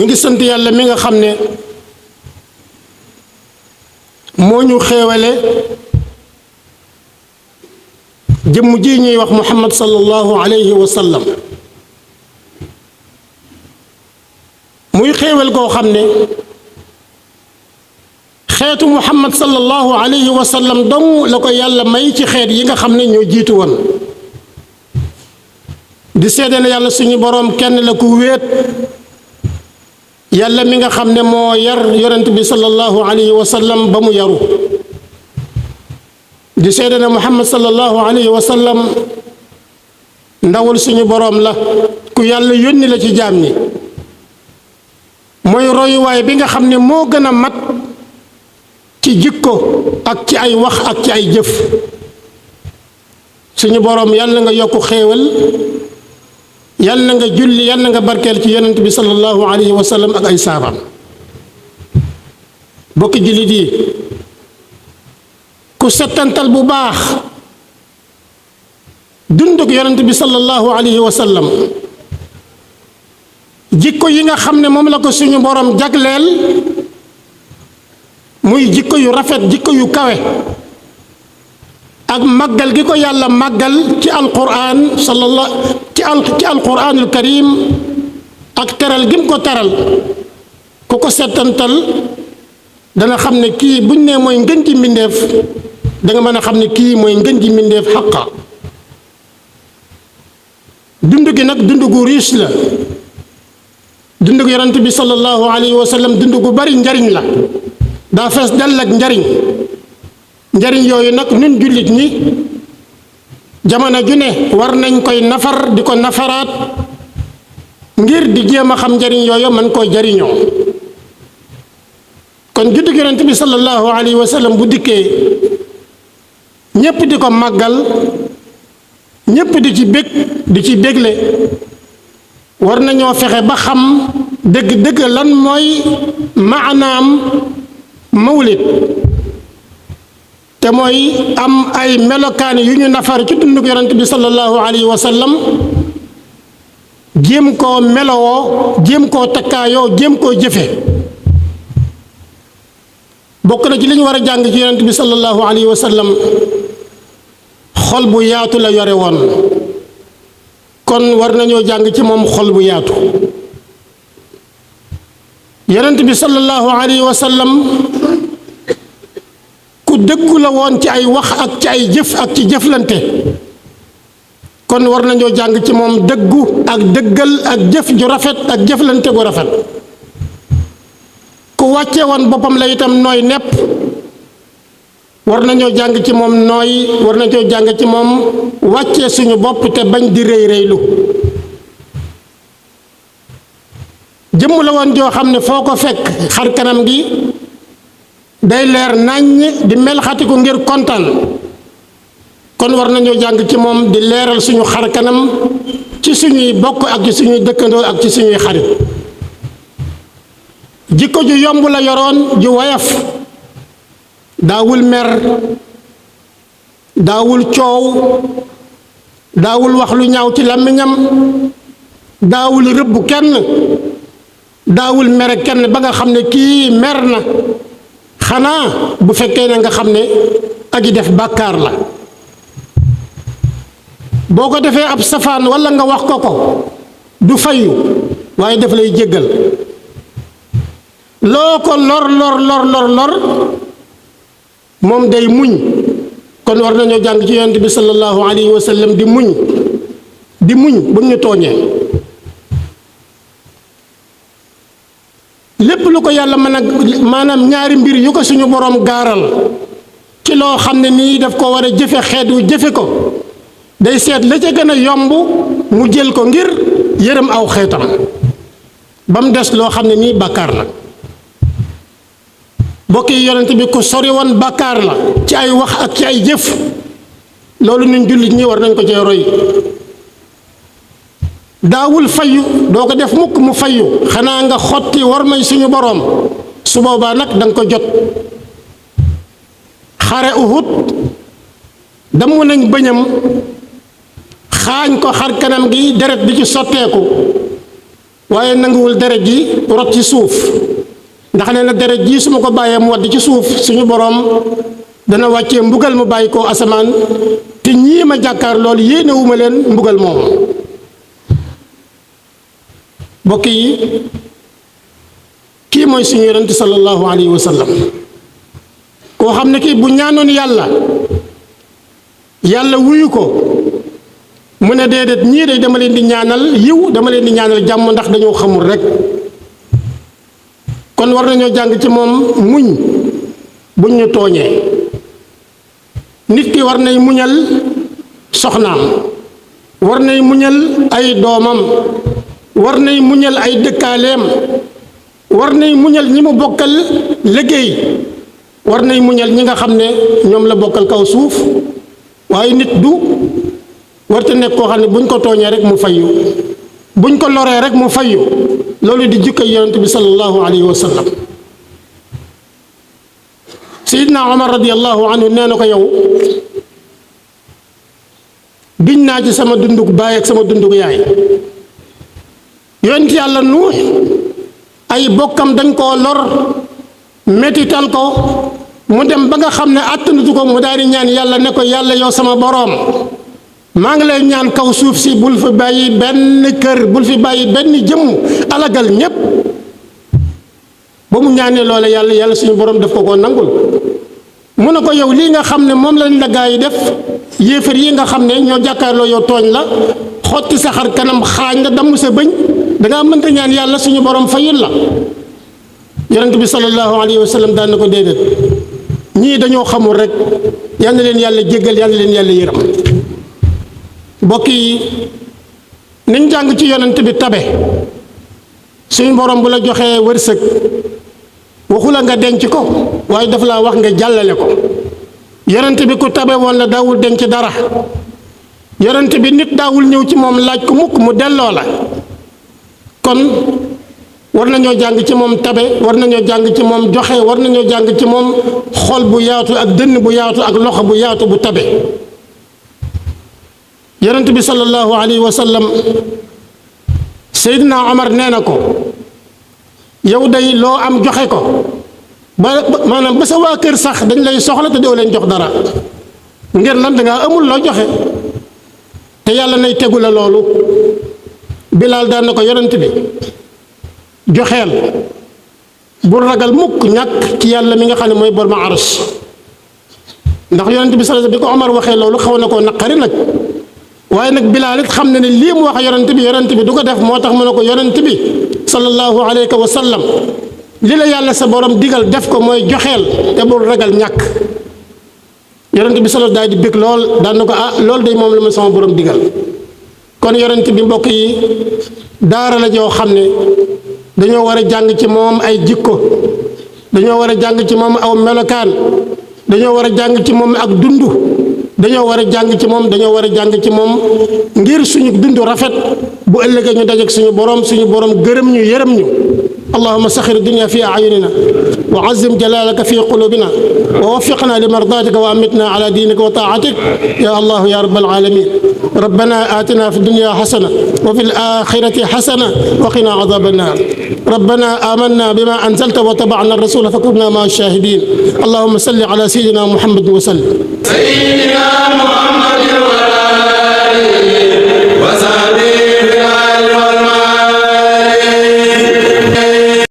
ngi sant yàlla mi nga xam ne moo ñu xéewale jëmm ji ñuy wax Muhammad sallallahu alayhi wa sallam muy xéewal koo xam ne xeetu Muhammad sallallahu alayhi wa sallam dong la ko yàlla may ci xeet yi nga xam ne ñoo jiitu woon di seede ne yàlla suñu boroom kenn la ku wéet yàlla mi nga xam ne moo yar yonent bi sallallahu alayhi wa sallam ba mu yaru di seede ne Muhammad sallallahu alayhi wa sallam ndawul suñu boroom la ku yàlla yónni la ci jaam ñi mooy royuwaay bi nga xam ne moo gën a mat ci jikko ak ci ay wax ak ci ay jëf suñu boroom yàlla nga yokku xéewal yàlla nga julli yàlla nga barkeel ci yonent bi sallallahu alayhi wa sallam ak ay saabaam bokki jullit yi ku settantal bu baax dunduk yonent bi sallallahu alayhi wa sallam jikko yi nga xam ne moom la ko suñu boroom jagleel muy jikko yu rafet jikko yu kawe ak màggal gi ko yàlla màggal ci alquran ci alquranul karim ak teral gi mu ko teral ku ko settantal dana xam ne kii buñ ne mooy ngën ji mbindeef danga mën a xam ne kii mooy ngën ji mbindeef xaqa dund gi nag dund gu riche la dund gu yonent bi sallallahu alayhi wa sallam dund gu bari njariñ la daa fees dell ak njariñ yooyu nag nun jullit ñi jamono ju ne war nañ koy nafar di ko nafaraat ngir di jéem a xam njariñ yooyu man koo jariñoo kon juddug yonent bi sallallahu alayhi wa sallam bu dikkee ñépp di ko màggal ñépp di ci bég di ci bégle war nañoo fexe ba xam dëgg-dëgg lan mooy maanaam mawlid te mooy am ay melokaan yu ñu nafar ci dunduk yonent bi sallallahu alayhi wa sallam jéem koo melowoo jéem koo takkaayoo jéem koo jëfe bokk na ci li ñu war a jàng ci yonent bi sallallahu alayhi wa sallam xol bu yaatu la yore woon kon war nañoo jàng ci moom xol bu yaatu yonent bi sallallahu alayhi wa sallam ku dëggu la woon ci ay wax ak ci ay jëf ak ci jëflante kon war nañoo jàng ci moom dëggu ak dëggal ak jëf ju rafet ak jëflante gu rafet ku wàcce woon boppam la itam nooy nepp war nañoo jàng ci moom nooy war nañoo jàng ci moom wàcce suñu bopp te bañ di rëy rëylu jëmm la woon joo xam ne foo ko fekk xar kanam gi day leer nàññ di melxatiku ngir kontaan kon war nañoo jàng ci moom di leeral suñu xar kanam ci suñuy bokk ak ci suñuy dëkkandoo ak ci suñuy xarit jikko ju yomb la yoroon ju woyof daawul mer daawul coow daawul wax lu ñaaw ci làmmiñam daawul rëbb kenn daawul mere kenn ba nga xam ne kii mer na xanaa bu fekkee ne nga xam ne aji def bàkkaar la boo ko defee ab safaan walla nga wax ko du fayu waaye daf lay jéggal loo ko lor moom day muñ kon war nañoo jàng ci yonent bi sallallahu alayhi wa sallam di muñ bu ñu tooñee lépp lu ko yàlla mën a maanaam ñaari mbir yu ko suñu boroom gaaral ci loo xam ne nii daf ko war a jëfe xeet wu jëfe ko day seet la ca gën a yomb mu jël ko ngir yërëm aw xeetam ba mu des loo xam ne nii bàkkaar la bokk yi yonent bi ku sori woon bàkkaar la ci ay wax ak ci ay jëf loolu ñun jullit ñi war nañ ko cee roy daawul fayu doo ko def mukk mu fayu xanaa nga xotti war may suñu boroom su boobaa nag danga ko jot xare Uhud damu nañ bëñam xaañ ko xar kanam gi deret bi ci sotteeku waaye nanguwul deret ji rot ci suuf ndax nee na deret ji su ma ko bàyyee mu wadd ci suuf suñu boroom dana wàccee mbugal mu bàyyi koo asamaan te ñii ma jàkkaar loolu yéenewuma leen mbugal moomu. mbokk yi kii mooy suñu yonent sallallahu alayhi wa sallam koo xam ne kii bu ñaanoon yàlla wuyu ko mu ne déedéet ñii day dama leen di ñaanal yiw dama leen di ñaanal jàmm ndax dañoo xamul rek. kon war nañoo jàng ci moom muñ buñ ñu tooñee nit ki war nay muñal soxnaam war nay muñal ay doomam war nay muñal ay dëkkaaleem war nay muñal ñi mu bokkal liggéey war nay muñal ñi nga xam ne ñoom la bokkal kaw suuf waaye nit du warta nekk koo xam ne buñ ko tooñee rek mu fayu buñ ko loree rek mu fayu loolu di jikko yonent bi sallallahu alayhi wa sallam. Seydina Omar radiyallahu anhu nee na ko yow giñ naa ci sama dundug baay ak sama dundug yaay yonent yàlla Nuux ay bokkam dañ koo lor mettital ko mu dem ba nga xam ne àttanatu ko mu daal di ñaan yàlla ne ko yàlla yow sama boroom maa ngi lay ñaan kaw suuf si bul fi bàyyi benn kër bul fi bàyyi benn jëmm alagal ñépp ba mu ñaanee loola yàlla suñu borom daf ko nangul mu ne ko yow lii nga xam ne moom lañ la gaa yi def yéefar yi nga xam ne ñoo jàkkaarloo yow tooñ la xotti sa xar kanam xaañ la damm sa bëñ dangaa mënta ñaan yàlla suñu borom fayul la. yonent bi sallallahu alayhi wa sallam daan na ko déedéet ñii dañoo xamul rek yal na leen yàlla jéggal yal na leen yàlla yërëm. mbokk yi niñ jàng ci yonent bi tabe suñu borom bu la joxee wërsëg waxu la nga denc ko waaye dafa laa wax nga jàllale ko. yonent bi ku tabe woon la daawul denc dara yonent bi nit daawul ñëw ci moom laaj ko mukk mu delloo la. kon war nañoo jàng ci moom tabe war nañoo jàng ci moom joxe war nañoo jàng ci moom xol bu yaatu ak dënn bu yaatu ak loxo bu yaatu bu tabe. yonent bi sallallahu alayhi wa sallam Seydina Omar nee na ko yow day loo am joxe ko maanaam ba sa waa kër sax dañ lay soxla te doo leen jox dara ngir lan dangaa amul loo joxe te yàlla nay tegu la loolu. Bilaal daan na ko yonent bi joxeel bul ragal mukk ñàkk ci yàlla mi nga xam ne mooy borom arsh ndax yonent bi sallallahu alayhi wa sallam bi ko Omar waxee loolu xaw na koo naqari nag waaye nag Bilaal it xam na ne lii mu wax yonent bi du ko def moo tax mu ne ko yonent bi sallallahu alayhi wa sallam li la yàlla sa borom digal def ko mooy joxeel te bul ragal ñàkk. yonent bi sallallahu daal di bég lool daan na ko loolu day moom la ma sama borom digal. kon yonent bi mbokk yi daara la joo xam ne dañoo war a jàng ci moom ay jikko dañoo war a jàng ci moom aw melokaan dañoo war a jàng ci moom ak dund dañoo war a jàng ci moom ngir suñu dund rafet bu ëllëgee ñu dajeek suñu borom gërëm ñu yërëm ñu. اللهم سخر الدنيا في أعيننا وعزم جلالك في قلوبنا ووفقنا لمرضاتك وأمتنا على دينك وطاعتك يا الله يا رب العالمين. ربنا آتنا في الدنيا حسنة وفي الآخرة حسنة وقنا عذاب النار. ربنا آمنا بما أنزلت وتبعنا الرسول فكنا مع الشاهدين. اللهم صل على سيدنا محمد وسلم.